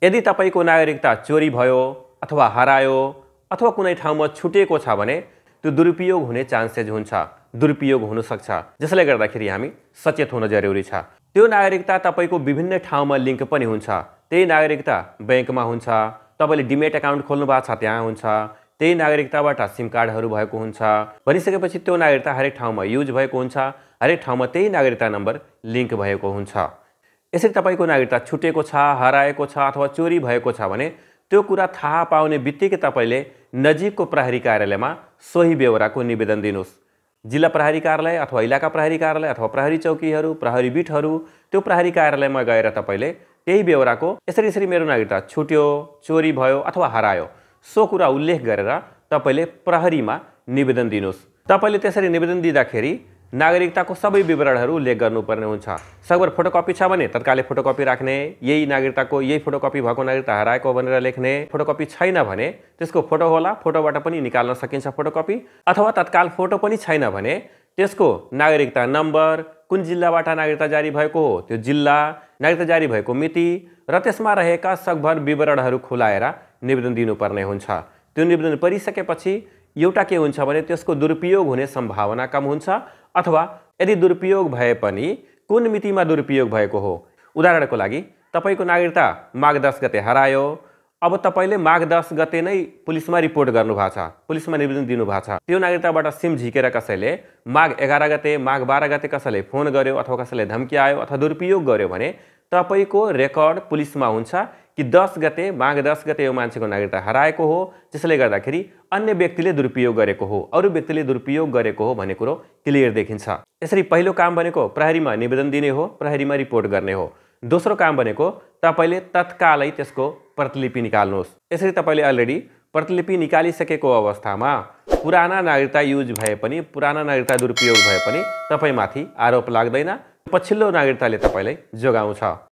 यदि तपाईको नागरिकता चोरी भयो अथवा हरायो अथवा कुनै ठाउँमा छुटेको छ भने त्यो दुरुपयोग हुने चान्सेस हुन्छ, दुरुपयोग हुन सक्छ। जसले गर्दाखेरि हामी सचेत हुन जरुरी छ। त्यो नागरिकता तपाईको विभिन्न ठाउँमा लिंक पनि हुन्छ। त्यही नागरिकता बैंकमा हुन्छ, तपाईले डिमेट अकाउन्ट खोल्नु भएको छ त्यहाँ हुन्छ, त्यही नागरिकताबाट सिम कार्डहरू भएको हुन्छ। भनिसकेपछि त्यो नागरिकता हरेक ठाउँमा युज भएको हुन्छ, हरेक ठाउँमा त्यही नागरिकता नम्बर लिंक भएको हुन्छ। यसरी तपाईको नागरिकता छुटेको छ, हराएको छ अथवा चोरी भएको छ भने त्यो कुरा थाहा पाउने बित्तिकै तपाईले नजिकको प्रहरी कार्यालयमा सोही बेहोराको निवेदन दिनुस्। जिल्ला प्रहरी कार्यालय अथवा इलाका प्रहरी कार्यालय अथवा प्रहरी चौकीहरू, प्रहरी बिटहरू, त्यो प्रहरी कार्यालयमा गएर तपाईले त्यही बेहोराको यसरी मेरो नागरिकता छुट्यो, चोरी भयो अथवा हरायो सो कुरा उल्लेख गरेर तपाईले प्रहरीमा निवेदन दिनुस्। तपाईले त्यसरी निवेदन दिँदाखेरि नागरिकताको सबै विवरणहरू उल्लेख गर्नुपर्ने हुन्छ। सकभर फोटोकपी छ भने तत्कालै फोटोकपी राख्ने, यही नागरिकताको यही फोटोकपी भएको नागरिकता हराएको भनेर लेख्ने। फोटोकपी छैन भने त्यसको फोटो होला, फोटोबाट पनि निकाल्न सकिन्छ फोटोकपी। अथवा तत्काल फोटो पनि छैन भने त्यसको नागरिकता नम्बर, कुन जिल्लाबाट नागरिकता जारी भएको हो त्यो जिल्ला, नागरिकता जारी भएको मिति र त्यसमा रहेका सकभर विवरणहरू खुलाएर निवेदन दिनुपर्ने हुन्छ। त्यो निवेदन परिसकेपछि एउटा के हुन्छ भने त्यसको दुरुपयोग हुने सम्भावना कम हुन्छ, अथवा यदि दुरुपयोग भए पनि कुन मितिमा दुरुपयोग भएको हो। उदाहरणको लागि तपाईको नागरिकता माघ 10 गते हरायो, अब तपाईले माघ 10 गते नै पुलिसमा रिपोर्ट गर्नु भएको छ, पुलिसमा निवेदन दिनु भएको छ। त्यो नागरिकताबाट सिम झिकेर कसैले माघ 11 गते, माघ 12 गते कसैले फोन गर्यो अथवा कसैले धम्की आयो अथवा दुरुपयोग गर्यो भने तपाईको रेकर्ड पुलिसमा हुन्छ कि 10 गते, माघ 10 गते यो मान्छेको नागरिकता हराएको हो, जसले गर्दाखेरि अन्य व्यक्तिले दुरुपयोग गरेको हो, अरू व्यक्तिले दुरुपयोग गरेको हो भन्ने कुरो क्लियर देखिन्छ। यसरी पहिलो काम भनेको प्रहरीमा निवेदन दिने हो, प्रहरीमा रिपोर्ट गर्ने हो। दोस्रो काम भनेको तपाईले तत्कालै त्यसको प्रतिलिपि निकाल्नुहोस्। यसरी तपाईले अलरेडी प्रतिलिपि निकालिसकेको अवस्थामा पुराना नागरिकता युज भए पनि, पुराना नागरिकता दुरुपयोग भए पनि तपाईमाथि आरोप लाग्दैन, पछिल्लो नागरिकताले तपाईलाई जोगाउँछ।